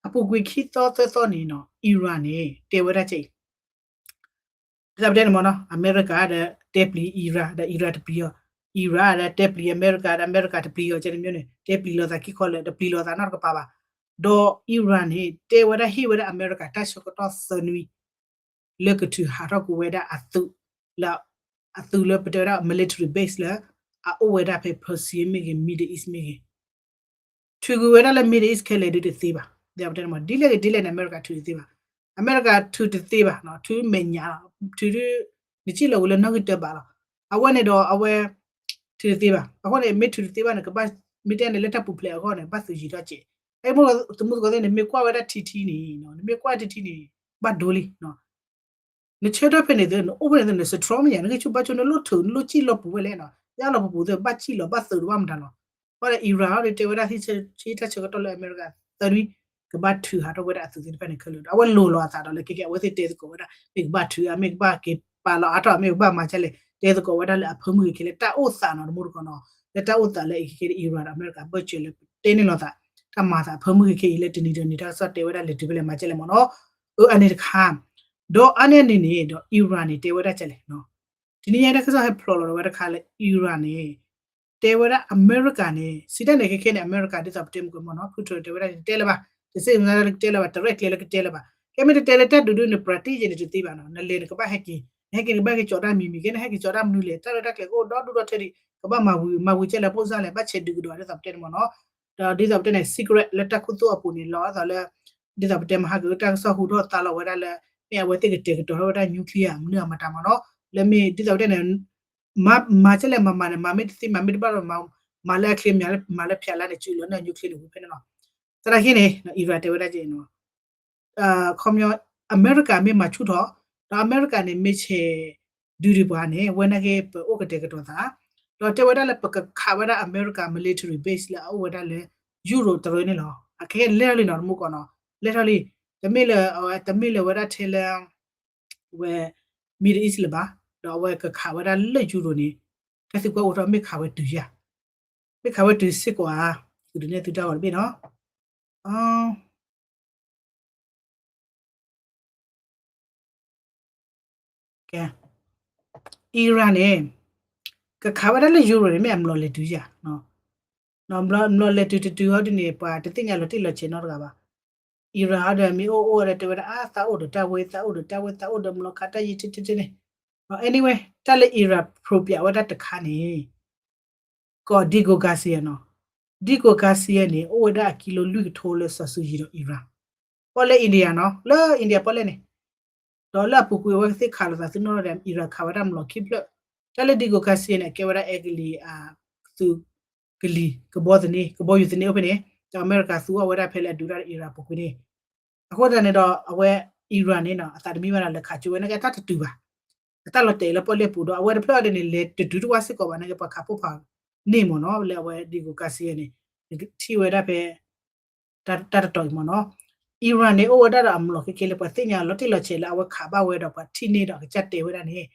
အပူၤကွံာ်ခံသီသၢသီန့ၣ်နီၤ Iran န့ၣ် တဲဝဲဒၣ်ကဲအံၤ ဒ်သိးပတဲန့ၣ်မ့ၢ်နီၤ, အမဲရကၤဒီးတဲပျံၤ Iran ဒီး Iran တပျံၤအီၤ, Iran ဒီးတဲပျံၤအမဲရကၤဒီး အမဲရကၤတပျံၤအီၤ ကဲန့ၣ်မ့ၢ်န့ၣ် တဲပျံၤလိာ်သးခံခီလၢာ် တပျံၤလိာ်သးနီတကပၤဘၣ်. ဒီး Iran န့ၣ် တဲဝဲဒၣ်ဟ့ၣ်ဝဲဒၣ်အမဲရကၤ တၢ်ဆၢကတီၢ်သၢနွံ လၢကထုးဟးထီၣ်ကွံာ်ဝဲဒၣ်အသုး, လၢ အသုးလၢပတဲဝဲဒၣ် military base လၢ အအိၣ်ဝဲဒၣ်ဖဲ Persia မ့ၢ်ဂ့ၤ Middle East မ့ၢ်ဂ့ၤ ထုးကွံာ်ဝဲဒၣ်လၢ Middle East ခဲလၢာ်ဒုးတသ့ဘၣ်. ဒ်သိးပတဲန့ၣ်မ့ၢ် ဒ်လဲၣ်ဂ့ၤဒ်လဲၣ်န့ၣ် အမဲရကၤထုးတသ့ဘၣ်. အမဲရကၤထုးတသ့ဘၣ်, ထုးမဲာ်ညါလီၤ, ထုးဒုး နစံၣ်လီၤဝံၤလၢနီၣ်ဂံၢ်တၢဘးလီၤ. အဝဲန့ၣ်ဒီးအဝဲ ထုးတသ့ဘၣ်. အဃိန့ၣ် မ့ၢ်ထုးတသ့ဘၣ်န့ၣ် ကဘၣ် မ့ၢ်တဲန့ၣ်လၢတၢ်ပူၤဖျဲးအဂီၢ်န့ၣ် ဘၣ်သုးယံၤထီၣ်စဲး. အဲၣ်မိၢ်သမူသကိးသ့ၣ်န့ၣ် မ့ၢ်ကွၢ်ဝဲဒၣ်ထံထံန့ၣ်, နမ့ၢ်ကွၢ်ထံထံန့ၣ် ဘၣ်ဒိလံ နဆၢထၢၣ်ဖဲန့ၣ်သု, နအိၣ်ဖဲန့ၣ်သု န strong မ့ၢ်ညါ, နဂံၢ်ဆူၣ်ဘါဆူၣ် နလိၣ်ထုး နလိၣ်စံၣ်လီၤပူၤဝဲလဲၣ်နီၤ, ယါလီၤပူၤပူၤသု ဘၣ်စံၣ်လီၤ ဘၣ်သုးတဘၣ်မတၤလီၤ. အဃိန့ၣ် Iran အံၤဒုးတဲဝဲဒၣ် ဟံးတၢ်ဆၢကတီၢ်လၢအမဲရကၤ သၢနွံ ကဘၣ်ထုးဟးထီၣ်ဝဲဒၣ်အသုးသ့ၣ်တဖၣ်န့ၣ်ခဲလၢာ်ဒီး အဝဲလိၤလီၤအသးဒီးလၢခဲကဲ အဝဲသ့ၣ်တဲသကိးဝဲဒၣ် မ့ၢ်ကဘၣ်ထုးဧါ, မ့ၢ်ကဘၣ်က့ၤပာ်လီၤအါထီၣ်, မ့ၢ်ကဘၣ်မၤဒ်လဲၣ်, တဲသကိးဝဲဒၣ်လၢအဖၢမုၢ်ဂ့ၤခဲလၢာ် တၢ်အိၣ်သးနီၤ တမူတကိးနီၤ, လၢတၢ်အိၣ်သးလၢအံၤခဲကဲ Iran ဒီးအမဲရကၤ ဘၢၣ်စၢၤလၢ တဲန့ၢ်လိာ်သး တၢ်မၤသးအဖၢမုၢ်ဂ့ၤခဲအံၤလၢတနံၤဒီးနံၤ တၢ်ကစီၣ်တဲဝဲဒၣ်လဲၤတုၤဖဲလဲၣ် မၤဒ်လဲၣ်မ့ၢ်နီၤ. အၢ အန့ၣ်တခါ, ဒီးအါန့ၢ်အန့ၣ်န့ၣ်ဒီး Iran န့ၣ် တဲဝဲဒၣ်ဒ်လဲၣ်နီၤ. တနံၤညါတၢ်ကစီၣ်ဟဲဖျိးလီၤဒီးဝဲတခါလၢ Iran န့ၣ် တဲဝဲဒၣ်အမဲရကၤန့ၣ် စံးတၢ်န့ၣ် ခဲခဲန့ၣ် အမဲရကၤ ဒ်သိးပတဲမုၢ်ကမီၤနီၤ ဖုထၢၣ်တဲဝဲဒၣ်န့ၣ် တတဲလၢၤဘၣ်, တစ့ၢ်ကီးလၢကတဲလၢၤဘၣ်, တရဲၣ်ကျဲၤလၢကတဲလၢၤဘၣ်. ကဲမ့ၢ်တတဲလၢတၢ်ဒုးဒုးန့ၣ် ပျးတ့ၢ်ယဲန့ၣ်တသ့ဘၣ်နီၤ, နလဲၤနကဘၣ်ဟဲက့ၤ, နဟဲက့ၤနကဘၣ်ဟဲက့ၤကၠီၤတၢ်မံၤမံၤ ကဲ နဟဲက့ၤကၠီၤတၢ်မနုၤလဲၣ်, တၢ်ရဲၣ်တၢ်ကျဲၤကအိၣ်ဒီဒူၣ်ဒီထၢဒံး, ကဘၣ်မၤဝံၤ မၤဝံၤကဲလၢဖိစၢ်လဲၣ် ဘၣ်ဆဲးဒုးကဒီး ဒ်သိးပတဲန့ၣ်မ့ၢ်နီၤ. ဒီးဒ်သိးပတဲန့ၣ် secret လၢတၢ်ခူသူၣ်အပူၤန့ၣ် လီၤအသးလၢ ဒ်သိးပတဲမဟါက တၢ်ကစီၣ်ဟူထီၣ်သါလီၤဝဲဒၣ်လၢ မ့ၢ်အဝဲသ့ၣ်ကတဲာ်ကတီၤထီၣ်ဝဲဒၣ် nuclear မနုၤအမတၤမ့ၢ်နီၤ, လၢမ့ၢ်ဒ်သိးပတဲန့ၣ် မၤ မၤကဲလဲၣ် မၤမၤန့ၣ် မၤမ့ၢ်တသ့ မၤမ့ၢ်တဘၣ်ဒီး မၤလၢအချ့ မၤလၢဖျးလၢန့ၣ် စုလီၤန့ၣ် nuclear န့ၣ် ဝံၤဖဲန့ၣ်လီၤ. သနာ်က့န့ၣ် Iran တဲဝဲဒၣ်ကဲနီၤ ခီပညီ အမဲရကၤမ့ၢ်မၤဆူၣ်ထီၣ် ဒီးအမဲရကၤန့ၣ် မ့ၢ်ဆဲးဒုးဒံးပှၤန့ၣ် ဝဲနာ်က့ ပအိၣ်ကတဲာ်ကတီၤသး ဒီးတဲဝဲဒၣ်လၢပကခးဝဲဒၣ်အမဲရကၤ military base လၢအအိၣ်ဝဲဒၣ်လၢ Europe တရၢန့ၣ်လီၤ. အခဲကဲလဲၤထီၣ်လံနီၤ တမူကီးနီၤ လဲၤထီၣ်လံ. တမ့ၢ်လၢ တမ့ၢ်လၢဝဲဒၣ်ထဲလၢ ဝဲ Middle East လၢၤဘၣ်, ဒီးအဝဲကခးဝဲဒၣ်လၢ Europe န့ၣ် တၢ်သံကွၢ်အိၣ်ထီၣ် မ့ၢ်ခးဝဲတုၤယၤ, မ့ၢ်ခးဝဲတုၤစ့ၢ်ကီးဧါ, သုဒုးနဲၣ်သုတၢ်ဂီၤတဘ့ၣ်နီၤ. ကဲ Iran န့ၣ် ကခးဝဲဒၣ်လၢ Europe န့ၣ် မ့ၢ်အမျိာ်လဲၤတုၤယၤ, မျိာ်လဲၤတုၤတတုၤဟီဒ်န့ၣ် ပှၤတသ့ၣ်ညါလီၤတံၢ်လီၤဆဲးနီတဂၤဘၣ်. Iran ဟီဒီးမ့ၢ်အိၣ်အိၣ်ဒီးတဲဝဲဒၣ် အါ သးအိၣ်ဒီးတၢ်ဝဲ သးအိၣ်ဒီးတၢ်ဝဲ သးအိၣ်ဒီးမျိာ်ခးတၢ်ယံၤထဲထဲန့ၣ်. Anyway တၢ်လၢ Iran ဖျိးပၠးဝဲဒၣ်တခါန့ၣ် ကိး Dego Garcia နီၤ ဒ်ကိးကါစံယဲန့ၣ် အိၣ်ဝဲဒၣ်အကံလိလွံၢ်ကထိလၢစီၤစုၤယံၤဒီး Iran ပီၣ်လဲၣ် India နီၤ လၢ India ပီၣ်လဲၣ်န့ၣ်, ဒီးလၢအပူၤကွံာ်အဝဲကသ့ၣ်ခးလိာ်သးသ့ၣ်နီၣ်ဒီး Iran ခးဝဲဒၣ်မျိာ်ခံဖျၢၣ်, တၢ်လၢဒ်ကိးကါစံယဲန့ၣ် အကဲဝဲဒၣ်အဲကလံး သုးကလံၤ ကဘီသန့ ကဘီယူၤသန့အိၣ်ဖဲန့ၣ်, ဒီးအမဲရကၤသူအီၤဝဲဒၣ်ဖဲလၢအဒုးတၢ်ဒီး Iran အပူၤကွံာ်န့ၣ်, အဃိသတးန့ၣ်ဒီးအဝဲ Iran န့ၣ်နီၤ အသးတမံဘၣ်နီၤ လဲၤခးကၠိဝဲန့ၣ်က့ အတၢ်တတုၤဘၣ်, အတၢ်လီၤတဲာ်လၢပီၣ်လဲၣ်ပူၤဒီး အဝဲတဖျၢၣ်အံၤဒ်န့ၣ် လဲၤတတုၤတဝၢ်စ့ၢ်ကီးဘၣ်န့ၣ်က့ ပှၤခးပိၢ်ဖးန့ၢ်မ့ၢ်နီၤ လၢအဝဲဒ်ကိးကါစံယဲန့ၣ် ထံၣ်ဝဲဒၣ်ဖဲ တၢ်တတီၤအံၤမ့ၢ်နီၤ, Iran န့ၣ် အိၣ်ဝဲဒၣ်ဒီးအမျိာ်ခဲခဲလၢ ပှၤသ့ၣ်ညါလီၤတံၢ်လီၤဆဲးလၢအဝဲခးဘၣ်ဝဲဒီးပှၤထံၣ်န့ၢ်ဒီးအကစၢ်တဲဝဲဒၣ်န့ၣ်,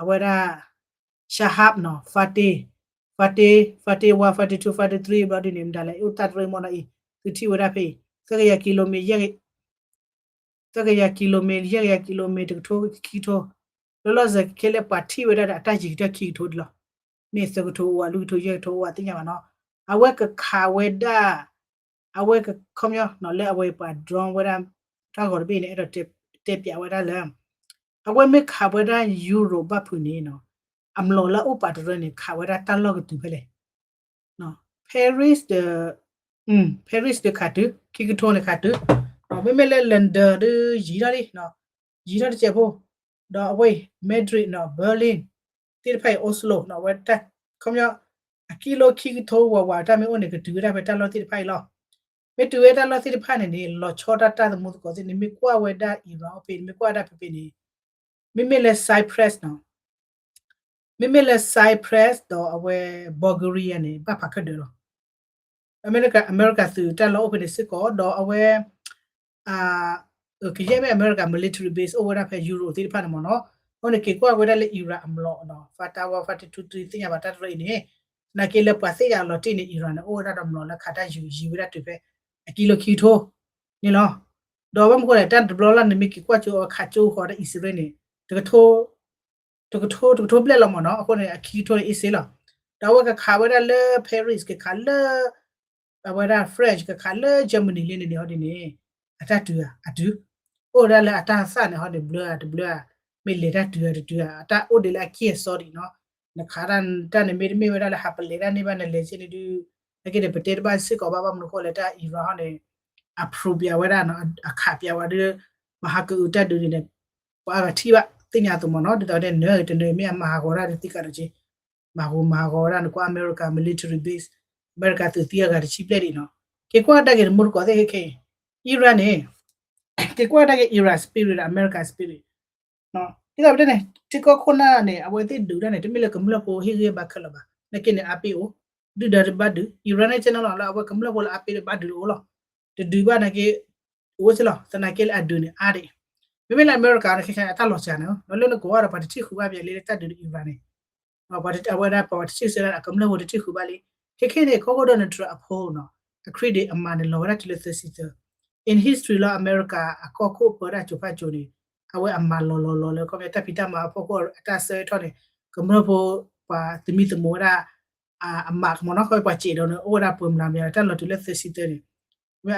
အဝဲဒၣ် Shahab နီၤ Fateh, Fateh, Fateh one, Fateh two, Fateh three ဘျီဒ်န့ၣ် မတၤလဲၣ် အိၣ်တၢ်တရၢမ့ၢ်နီၤအံၤ သုထံၣ်ဝဲဒၣ်ဖဲအံၤ သၢကယၤကံလိမ့ၢ် သၢကယၤကံလိမ့ၢ် ယဲၢ်ကယၤကံလိမ့ၢ် တကထိခံကထိ, လီၤလီၤဆဲးဆဲးခဲလၢပှၤထံၣ်ဝဲဒၣ်ဒီးအတၢ်ယံၤကတၢၢ်ခံကထိဒ်လီၤ, မ့ၢ်သၢကထိအိၣ်ဧါ လွံၢ်ကထိ ယဲၢ်ကထိအိၣ်ဧါ သ့ၣ်ညါဘၣ်နီၤ, အဝဲကခးဝဲဒၣ် အဝဲကခီပညီနီၤ လၢအဝဲပှၤ drone ဝဲဒၣ် တၢ်ဂီၤတဘ့ၣ်န့ၣ် အဲၣ်ဒိးတဲပၠးဝဲဒၣ်လၢ အဝဲမ့ၢ်ခးဝဲဒၣ် Europe ဘၣ်ဖုးန့ၣ်နီၤ, အမျိာ်လၢအအိၣ်ပာ်တရၢန့ၣ် ခးဝဲဒၣ်တၢ်လီၢ်ကတုၤဖဲလဲၣ် Paris ဒီး Paris ဒီးခးတုၤ ခံကထိန့ၣ်ခးတုၤ, မ့မ့ၢ်လၢ London ဒီး ယံၤထီၣ်လံ ယံၤထီၣ်တစဲးဖိ, ဒီးအဝဲအံၤ Madrid နီၤ Berlin သ့ၣ်တဖၣ်အံၤ Oslo နီၤ အဝဲတၢ် ခီပညီ အကံလိခံကထိဝးဝးတၢ်မ့ၢ်အိၣ်န့ၣ် ကတုၤဝဲဒၣ်ဖဲတၢ်လီၢ်သ့ၣ်တဖၣ်အံၤလီၤ, မ့ၢ်တုၤဝဲတၢ်လီၢ်သ့ၣ်တဖၣ်န့ၣ်န့ၣ် လီၤဆီဒၣ်တၢ်တၢ်သမူသကိးသ့ၣ်န့ၣ် မ့ၢ်ကွၢ်ဝဲဒၣ် Iran အိၣ်ဖဲန့ၣ် မ့ၢ်ကွၢ်ဝဲဒၣ်ဖဲဖဲန့ၣ် မ့မ့ၢ်လၢ Cyprus နီၤ မ့မ့ၢ်လၢ Cyprus ဒီးအဝဲ Bulgaria န့ၣ် ဘၣ်ဖးခဲဒၢးလီၤ, အမဲရကၤ အမဲရကၤသုးတၢ်လီၢ်အိၣ်ဖဲန့ၣ်စ့ၢ်ကီး ဒီးအဝဲ ကယဲၢ်မ့ၢ်အမဲရကၤ military base အိၣ်ဝဲဒၣ်ဖဲ Europe သ့ၣ်တဖၣ်န့ၣ်မ့ၢ်နီၤ, အဃိန့ၣ် က့ၤကွၢ်ဝဲဒၣ်လၢ Iran အမျိာ်နီၤ Fateh one, Fateh two, three သ့ၣ်ညါဘၣ်တၢ်တရၢအံၤန့ၣ်, သနာ်က့လၢပှၤသ့ၣ်ညါအလီၤတံၢ်န့ၣ် Iran န့ၣ် အိၣ်ဝဲဒၣ်ဒီးမျိာ်လၢခးတၢ်ယံၤယံၤဝဲဒၣ်တုၤဖဲ အကံလိခံကထိန့ၣ်လီၤ, ဒီးဘၣ်မနုၤဃိလဲၣ် တၢ်တဘျီလၢ်န့ၣ် မ့ၢ်က့ၤကွၢ်ကၠိအဝဲခးကၠိဃီၤဒီးအံၣ်စရ့လးန့ၣ် တကထိ တကထိ တကထိဘျဲၣ်လီၤမ့ၢ်နီၤ, အဃိန့ၣ် အခံကထိန့ၣ်အ့ၣ်စ့လီၤ, ဒီးအဝဲကခးဝဲဒၣ်လၢ Paris ကခးလၢ အဝဲဒၣ် French ကခးလၢ Germany လံန့ၣ်န့ၣ် ဟီဒ်န့ၣ် အတၢ်တုၤဧါ အတုၤ, အိၣ်ဝဲဒၣ်လၢအတၢ်သၣ်န့ၣ် ဟီဒ်ဘျၢဧါတဘျၢဧါ, မ့ၢ်လဲၤတၢ်တုၤဧါတတုၤဧါ အတၢ်အိၣ်ဒံးလၢအကံၢ်အစီဒံးနီၤ, နခးတၢ်န့ၣ်မ့တမ့ၢ်ဝဲဒၣ်လၢဟးပလဲၤတၢ်န့ၢ်ဘၣ် နလဲၤက့ၤန့ၣ်ဒုး, နက့ၤန့ၣ် ပတဲတဘၣ်စ့ၢ်ကီးဘၣ် ဘၣ်မနုၤဃိလဲၣ် တၢ် Iran ဟီန့ၣ် အ prove ပျးဝဲဒၣ်နီၤ အခးပျးဝဲဒၣ် မဟါကအုးတၢ်ဒုးန့ၣ်န့ၣ် ပှၤအါဂၤထံၣ်ဘၣ် သ့ၣ်ညါအသိးမ့ၢ်နီၤ, ဒ်သိးန့ၣ် နတနၢၤမ့ၢ်အမၤဟးဂီၤတၢ်ဒ်သံကးဒီးက့ မၤဟူးမၤဟးဂီၤဝဲဒၣ် နကွၢ်အမဲရကၤ military base, အမဲရကၤသုးသံအဂၤတဆံဘျဲၣ်ဒံးနီၤ, က့ၤကွၢ်တၢ်က့ၤတမူတကိးသ့ၣ်ခဲခဲအံၤ, Iran န့ၣ် က့ၤကွၢ်တၢ်က့ၤ Iran spirit ဒီး America spirit ဒ်သိးပတဲန့ၣ် ထံကီၢ်ခိၣ်နၢ်န့ၣ် အဝဲသ့ၣ်ဒုးတၢ်န့ၣ် တမ့ၢ်လၢကမျၢၢ်ဖိဟ့ၣ်ဂံၢ်ဘါခဲလၢာ်ဘၣ်, နာ်က့န့ၣ် အါပ့ၢ်အိၣ်, ဒုၣ်ဒါတဘၣ်ဒုး, Iran န့ၣ် ကဲနီၤလီၤ လၢအဝဲကမျၢၢ်ဖိလၢအါပ့ၢ်တဘၣ်ဒုးတအိၣ်လီၤ, တဒုးဘၣ်နာ်က့ အိၣ်စ့ၢ်လီၤ, သနာ်က့လၢအဒုးန့ၣ်အါဒံး, မ့မ့ၢ်လၢအမဲရကၤန့ၣ် ခဲခဲအတၢ်လီၤစှၤန့ၣ် ဒီးလၢနကဝီၤဒီးပှၤတထံၣ်ဃုာ်ဘၣ်ပှၤလၢတၢ်ဒုးဒီး Iran န့ၣ် အဝဲဒၣ်ပှၤတထံၣ်စ့ၢ်ဒၣ်အကမျၢၢ်ဖိတထံၣ်ဃုာ်ဘၣ်လံ, ခဲခဲန့ၣ် ကီၢ်ခိၣ် Donald Trump အဖိနီၤ, အ credit အမၤန့ၣ်လီၤဝဲဒၣ်တုၤလၢသၢဆံသၢ, in history လၢ အမဲရကၤအကီၢ်ခိၣ်ပၢတၢ်ကိၤဖးကိၤန့ၣ် အဝဲအမၤလီၤလီၤလီၤလၢ ခီပညီတၢ်ဖံးတၢ်မၤအဖီခိၣ်အတၢ်ဆၢကတီၢ်န့ၣ် ကမျၢၢ်ဖိ ပှၤသမံသမိးဝဲဒၣ် အမးကမီၤနီၤ ခီပညီပှၤစဲးဒီးန့ၣ် အိၣ်ဝဲဒၣ်ပှဲၤမျးမျး တၢ်လီၤတုၤလၢသၢဆံသၢန့ၣ်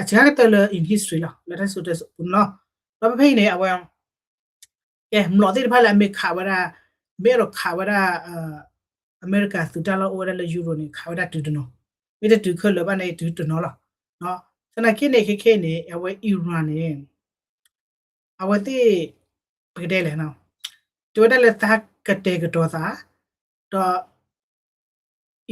အစှၤကတၢၢ်လၢ in history လီၤ လၢတၢ်စံၣ်စိၤတဲစိၤပူၤန့ၣ်လီၤ, ဒီးဖဲဖဲအံၤန့ၣ် အဝဲ ကဲ မျိာ်သ့ၣ်တဖၣ်လၢအမ့ၢ်ခးဝဲဒၣ် မ့ၢ်အဲၣ်ဒိးခးဝဲဒၣ် အမဲရကၤသုးတၢ်လီၢ်အိၣ်ဝဲဒၣ်လၢ Europe န့ၣ် ခးဝဲဒၣ်တုၤတနီၤ, မ့ၢ်တတုၤခဲလၢာ်ဘၣ်န့ၣ် တုၤတနီၤလီၤ, သနာ်က့န့ၣ် ခဲခဲန့ၣ် အဝဲ Iran န့ၣ် အဝဲသ့ၣ် ပကတဲလဲၣ် တဲဝဲဒၣ်လၢသးကတဲာ်ကတီၤသး ဒီး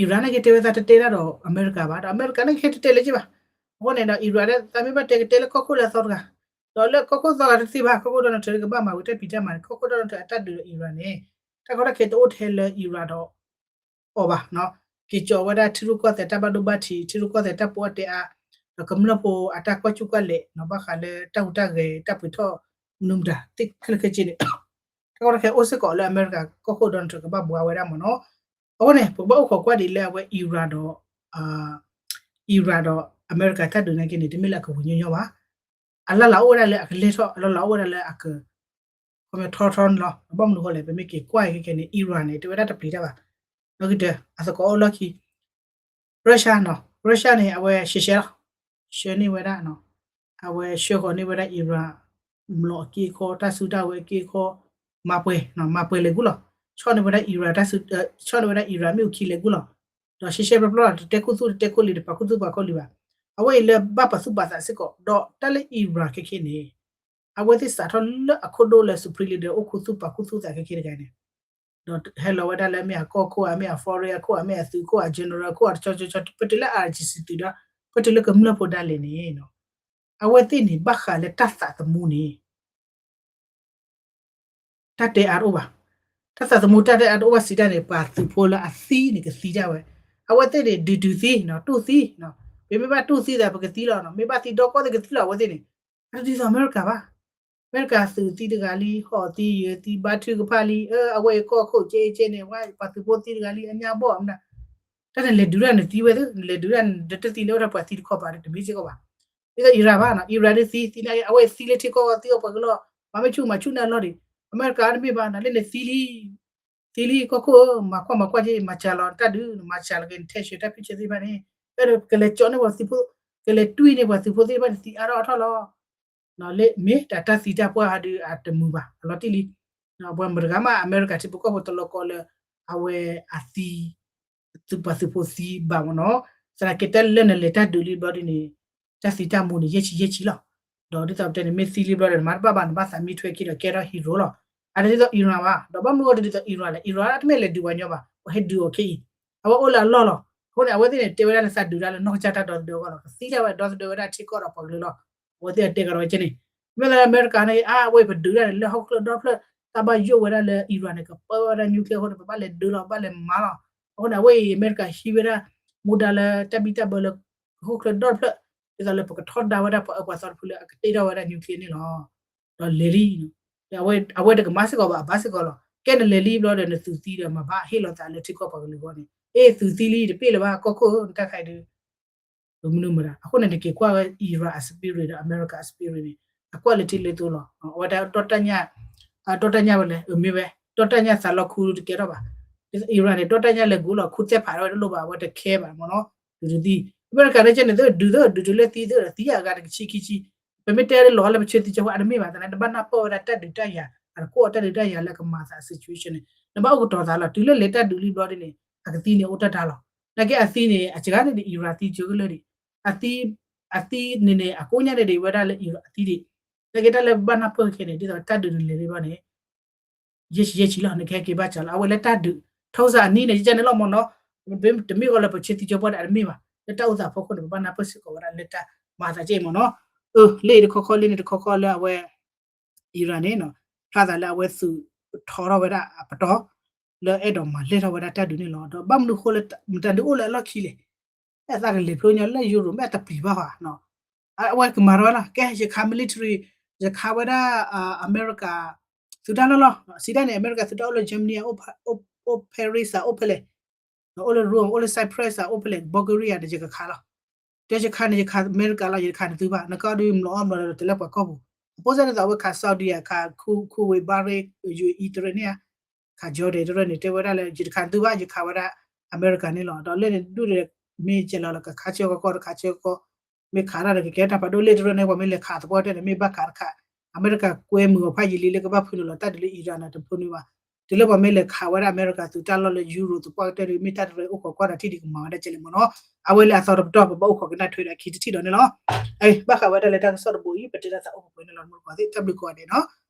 Iran န့ၣ် ကတဲဝဲသးတတဲတၢ်ဒီးအမဲရကၤဘၣ် ဒီးအမဲရကၤန့ၣ် ကဟဲတတဲလၢၤဘၣ်, အဃိန့ၣ်ဒီး Iran န့ၣ် သးမ့ၢ်ဘၣ်တဲကတဲလၢကီၢ်ခိၣ်လၢအသီတဂၤ, ဒီးလၢကီၢ်ခိၣ်သီဂၤတသ့ဘၣ် ကီၢ်ခိၣ် Donald Trump န့ၣ် ကဘၣ်မၤဝံၤတၢ်ဖံးတၢ်မၤန့ၣ် ကီၢ်ခိၣ် Donald Trump အတၢ်ဒုးဒီး Iran န့ၣ် တၢ်ကီတၢ်ခဲတအိၣ်ထဲလၢ Iran ဒီး အီၤဘၣ်, က့ၤကၠီၤဝဲဒၣ်ထံရူၢ်ကီၢ်သဲးတၢ်ဘၣ်ဒိဘၣ်ထံး ထံရူၢ်ကီၢ်သဲးတၢ်ပီၣ်အတဲအါ, ဒီးကမျၢၢ်ဖိအတၢ်ကွၢ်ကူၣ်ကွၢ်လဲာ် ဘၣ်ဃးလၢတၢ်ဟူးတၢ်ဂဲၤတၢ်ပှ့ၤထီၣ် မနုၤမတၤသ့ၣ်ခဲလၢာ်ခဲဆ့န့ၣ် တၢ်ကီတၢ်ခဲအိၣ်စ့ၢ်ကီးလၢအမဲရကၤကီၢ်ခိၣ် Donald Trump ကဘၣ်ဘှါဝဲဒၣ်မ့ၢ်နီၤ, အဃိန့ၣ် ပကဘၣ်အိၣ်ခိးကွၢ်ဒံးလၢအဝဲ Iran ဒီး Iran ဒီးအမဲရကၤတၢ်ဒုးနာ်က့န့ၣ် တမ့ၢ်လၢအကဝံၤညီညီဘၣ်, အလီၢ်လၤအိၣ်ဝဲဒၣ်လၢအကလဲၤထီၣ် အလီၢ်လၤအိၣ်ဝဲဒၣ်လၢအက ခီပညီထီထီန့ၣ်လီၤ, ဘၣ်မနုၤဃိလဲၣ် ပမ့ၢ်က့ၤကွၢ်ခဲခဲန့ၣ် Iran န့ၣ် တဲဝဲဒၣ်တပျံၤတၢ်ဘၣ်, လီၢ်ခံတၢၢ် အသကိးအိၣ်လီၢ်ခံ Russia နီၤ Russia န့ၣ် အဝဲရှဲရှဲလီၤ, ဆှၢန့ၢ်ဝဲဒၣ် အဝဲဆှၢဃီၤန့ၢ်ဝဲဒၣ် Iran မျိာ်အက့အခီ တၢ်စုတၢ်ဝဲၤအက့အခီ, မၤပှဲၤ မၤပှဲၤလဲၤကူလီၤ, ဆီၣ်န့ၢ်ဝဲဒၣ် Iran တၢ်စု ဆီၣ်န့ၢ်ဝဲဒၣ် Iran မ့ၣ်အူခံလဲၤကူလီၤ, ဒီးရှဲရှဲပျီပျီ တတဲခူသူၣ်တတဲခူလံာ် တပာ်ခူသူၣ်ပာ်ခူလံာ်ဘၣ်. အဝဲအံၤလၢဘၣ်ပာ်သူၣ်ပာ်သးစ့ၢ်ကီး ဒီးတၢ်လၢ Iran ခဲခဲန့ၣ် အဝဲသ့ၣ်စးထီၣ်လၢအခိၣ်ဒိၣ်လၢ Supreme Leader အိၣ်ခူသူၣ်ပာ်ခူသူၣ်သးခဲခဲတဂၤန့ၣ် ဒီးဟဲလီၤဝဲဒၣ်လၢအမ့ၢ်အကီၢ်ခိၣ် အမ့ၢ်အ foreign အခိၣ် အမ့ၢ်အသုးခိၣ် အ general ခိၣ် အတဆီဆီဆီ ပတုၤလၢ I R G C သုးဒီး ပတုၤလၢကမျၢၢ်ဖိဒၣ်လဲာ်န့ၣ် အဝဲသ့ၣ်န့ၣ် ဘၣ်ဃးလၢတၢ်သးသမူန့ၣ် တၢ်တဲအါတအိၣ်ဘၣ်. တၢ်သးသမူတၢ်တဲအါတအိၣ်ဘၣ်စံးတၢ်န့ၣ် ပှၤသုးဖိလၢအသံန့ၣ်ကသံဒၣ်ဝဲ. အဝဲသ့ၣ်န့ၣ် ဒုးတုၤသံနီၤ တူၢ်သံနီၤ ပမ့ၢ်ဘၣ်တူၢ်သံသး ပကသံလီၤနီၤ မ့ၢ်ဘၣ်သံဒီကီၢ်သ့ၣ်ကသံလီၤ အဝဲသ့ၣ်န့ၣ် အတဒ်သိးအမဲရကၤဘၣ်. အမဲရကၤသုးသံတဂၤလံ ဟီၣ်သံ ယဲၢ်သံ ဘါထုကဖၣ်လံ အဝဲအံၤကီၢ်ခိၣ်ကဲကဲန့ၣ် ဝဲပှၤသုးဖိသံတဂၤလံ အညါဘီၣ်မနုၤ တၢ်န့ၣ်လဲၤဒုးတၢ်န့ၣ်သံဝဲသ့ၣ် နလဲၤဒုးတၢ်န့ၣ် တသံလၢဝဲဒၣ်ပှၤသံတခီပၤတမ့ၢ်စ့ၢ်ကီးဘၣ်. ဒ်သိး Iran ဘၣ်နီၤ Iran ဒ်သံ သံနာ်က့ အဝဲသံလၢထံကီၢ်သံအီၣ်ပှၤကလီၢ် ပှၤမ့ၢ်ဆူၣ်မၤဆူၣ်န့ၢ်အလီၢ်ဒံး အမဲရကၤတမ့ၢ်ဘၣ်နီၤ လၢန့ၣ်သံလံ သံလံ ကီၢ်ခိၣ်ဧၢ မၤကွၢ်မၤကွၢ်က့ မၤစှၤလီၤတၢ်ဒုး မၤစှၤလီၤက့ၤ နထဲးဆှဲးတၢ်ဖံးဆၢသ့ၣ်တဖၣ်န့ၣ် အဲၣ်ဒိးကလဲၤကၠီန့ၢ်ပှၤသုးဖိ ကလဲၤတွံၢ်န့ၢ်ပှၤသုးဖိသ့ၣ်တဖၣ်န့ၣ် သံအါထီၣ်အါထီၣ်လီၤ. လၢမ့ၢ်တၢ်တၢ်သံတၢ်ပှၢ်ဟးဒုးအတမုာ်ဘၣ် အလီၤတံၢ်လံ. ပှၤမတၤတဂၤမး အမဲရကၤထံဖိကီၢ်ဖိတလီၤကီလၢ အဝဲအသံ သုးပှၤသုးဖိသံဘၣ်မ့ၢ်နီၤ. သနာ်က့တၢ်လၢနလဲၤတၢ်ဒုးလံဘျီဒ်န့ၣ် တၢ်သံတၢ်မူန့ၣ် ယဲၢ်ဆံယဲၢ်ဆံလီၤ. ဒီးဒ်သိးပတဲန့ၣ် မ့ၢ်သံလံဘျီဒီး နမၤတဘၣ်ဘၣ် နဘၣ်သးမံထွဲခံဒီးကဲထီၣ် hero လီၤ. အတဒ်သိး Iran ဘၣ် ဒီးဘၣ်မနုၤအဃိတဒ်သိး Iran လဲၣ် Iran တမ့ၢ်လဲၤဒုးပှၤညီဘၣ် ပှၤဟဲဒုးအီၤခဲအံၤ အဝဲအိၣ်လၢအလီၢ်လီၤ. အဃိန့ၣ် အဝဲသ့ၣ်န့ၣ် တဲဝဲဒၣ်လၢသးဒုးတၢ်လၢနီၢ်ကစၢ်တၢ်ဒီသဒၢအဂီၢ်လီၤ. ကသံဒၣ်ဝဲဒီသဒၢဝဲဒၣ်ထံကီၢ်ဒီးပှၤကလုာ်လီၤ. အဝဲသ့ၣ်အတဲကဒီးဝဲကဲန့ၣ် မ့ၢ်လၢအမဲရကၤန့ၣ် အါ အဝဲအံၤပဒုးတၢ်န့ၣ် လၢဟီၣ်ခိၣ်ချၢဒီဖျၢၣ် တၢ်ဘၣ်ယိၣ်ဝဲဒၣ်လၢ Iran န့ၣ် ကပၢဝဲဒၣ် nuclear အဃိန့ၣ် ပဘၣ်လဲၤဒုးလီၤ ပဘၣ်လဲၤမၤလီၤ. အဃိန့ၣ် အဝဲအံၤအမဲရကၤဟံးဝဲဒၣ် မူဒါလၢတၢ်ဘံၣ်တၢ်ဘၢလၢ ဟီၣ်ခိၣ်ချၢဒီတဖျၢၣ် ဒ်သိးလၢပကထီဒါဝဲဒၣ်ပှၤအၢပှၤသီတဖုလၢအကတ့ထီၣ်ဝဲဒၣ် nuclear န့ၣ်လီၤ. ဒီးလဲၤလံ အဝဲတကမၤစ့ၢ်ကီးဘၣ် အဘၣ်စ့ၢ်ကီးလီၤ. ကဲနလဲၤလံဘျီဒီး နသုးသံဒီးမၤဘၣ်ဟ့ၣ်လီၤသးလၢထံကီၢ်ပှၤကလုာ်အဂီၢ်န့ၣ် အ့ သုးသံလံ တပ့ၢ်လၢၤဘၣ် ကီၢ်ခိၣ်နတၢ်ခါအံၤဒုး မနုၤမတၤ အဃိန့ၣ် နက့ၤကွၢ်ဝဲ Iran အ spirit ဒီး America အ spirit န့ၣ် အကွၢ်လၢထံလၢသိလီၤ. အဝဲတၢ်တီတၢ်ညၣ် တီတၢ်ညၣ်ဝဲလဲၣ် အမ့ၢ်ဝဲ တီတၢ်ညၣ်သးလီခူတကဲထီၣ်ဘၣ်. Iran န့ၣ် တီတၢ်ညၣ်လဲၤဂုာ်လီၤခူသဲဖးထီၣ်ဝဲတလိၣ်ဘၣ် အဝဲတ care ဘၣ်မ့ၢ်နီၤ ဒုးတသံ အမဲရကၤန့ၣ်ကဲန့ၣ် သုဒုးသၢဒုးတုၤလၢသံသၢဒီး သံအဂၤတကဆံခံဆံ ပမ့ၢ်တဲလၢလီၤလၢပဆၢသံဆၢဖိအတမ့ၢ်ဘၣ် သနာ်က့ နဘၣ်နၢ်ပၢၢ်ဝဲဒၣ်တၢ်ဒုးတၢ်ယၤ အတကိးအီၤတၢ်ဒုးတၢ်ယၤလၢကမၤသး situation န့ၣ် နဘၣ်အိၣ်ကတီၤသးလီၤ. တုၤလၢလဲၤတၢ်ဒုးလံဘျီဒ်န့ၣ် အကသံန့ၣ်အိၣ်တၢ်တၢ်လီၤ. နာ်က့အသံန့ၣ် အစှၤန့ၣ်ဒ် Iran သံကၢကလၢာ်ဒံး အသံ အသံန့ၣ်န့ၣ် အကိးညါန့ၣ်ဒ်ဝဲဒၣ်လၢ Iran အသံဒံး နာ်က့တၢ်လၢဘၣ်နၢ်ပၢၢ်ခဲန့ၣ် ဒ်သိးတၢ်ဒုးန့ၣ်လဲၤလံဘျီန့ၣ် ယဲၢ်ဆံယဲၢ်ဆံလီၤ နကဟဲက့ၤဘၣ်စှၤလီၤ အဝဲလၢတၢ်ဒုး ထီစၢ်အနံၣ်န့ၣ် ယကန့ၣ်လီၤမ့ၢ်နီၤ တမ့ၢ်ကီးလၢပဆၢသံဆၢဖိဒၣ်အတမ့ၢ်ဘၣ် လၢတၢ်အိၣ်သးဖီခိၣ်န့ၣ် ပဘၣ်နၢ်ပၢၢ်စ့ၢ်ကီးဝဲဒၣ်လၢတၢ်မၤသးကဲအံၤမ့ၢ်နီၤ. အၢ လၢအံၤတခီခီလၢန့ၣ်တခီခီလၢအဝဲ Iran န့ၣ် ဖျါသးလၢအဝဲသုးထီထီၣ်ဝဲဒၣ်အပတီၢ် လၢအဲၣ်ဒိးမၤလဲၢ်ထီၣ်ဝဲဒၣ်တၢ်ဒုးန့ၣ်လီၤ. ဒီးဘၣ်မနုၤအဃိလၢ မတၤဒုးအိၣ်လၢအလီၢ်ခံလဲၣ် အဲၣ်သးကလဲၤဖျိညီလၢယူရိၤ မ့ၢ်အတပျံၤဘၣ်ဧါ အဝဲကမၤထီၣ်ဝဲလီၤ ကဲ ယခး military ယခးဝဲဒၣ် အမဲရကၤ သုးတၢ်လီၢ်လီၤ. စံးတၢ်န့ၣ် အမဲရကၤသုးတၢ်အိၣ်လၢ Germany အိၣ် Paris အိၣ်ဖဲလဲၣ် အိၣ်လၢ Rome အိၣ်လၢ Cyprus အိၣ်ဖဲလဲၣ် Bulgaria န့ၣ် ယကခးလီၤ. တဲယခးန့ၣ် ယခးအမဲရကၤလီၤ ယတခးန့ၢ်သုဘၣ် နကီၢ်ဒုးမျိာ်အီၤမျိာ်ဒီးတလၢပှၤကီၢ်ပူၤ အဖိစဲန့ၣ်သိးအဝဲခး Saudi ခး Kuwait Bahrain UAE တရၢန့ၣ် ခး Jordan တရၢန့ၣ် တဲဝဲဒၣ်လၢ ယတခးသုဘၣ် ယခးဝဲဒၣ် အမဲရကၤန့ၣ်လီၤ. ဒီးလၢန့ၣ်ဒူၣ်ဒီး မ့ၢ်ကဲလီၤလၢကခးဆၢကီကီတခးဆၢကီ မ့ၢ်ခးတၢ်ဒီးကကဲတၢ်ဖးဒိၣ်လၢတရၢန့ၣ် ပှၤမ့ၢ်လဲၤခးသပှၢ်တၢၢ်န့ၣ် မ့ၢ်ဘၣ်ခးတခး အမဲရကၤကွဲမုာ်အီၤဖးယံာ်လံလၢကဘၣ်ဖုးနုာ်လီၤတၢ်ဒုးလၢ Iran န့ၣ် တဖုးနုာ်ဘၣ်. တုၤလၢပှၤမ့ၢ်လဲၤခးဝဲဒၣ်အမဲရကၤသုးတၢ်လီၢ်လၢယူရိၤသပှၢ်ကတၢၢ်ဒီး မ့ၢ်တၢ်တရၢအိၣ်ခိးကွၢ်ဒီးထံၣ်ဒံးကမၤဝဲဒၣ်ကဲလဲၣ်မ့ၢ်နီၤ. အဝဲလၢအသီတပတီၢ် ပဘၣ်အိၣ်ခိးကနၣ်ထွဲဒီးအခံတထံၣ်ဒီးန့ၣ်လီၤ. ဘၣ်ဃးဝဲဒၣ်လၢတၢ်ကစီၣ်တဘိအံၤ ပတဲတၢ်သးအိၣ်ပှဲၤန့ၣ်လီၤ မုၢ်ကီၢ်သ့ၣ် တၢ်ဘျုးကိးဂၤဒဲးနီၤ.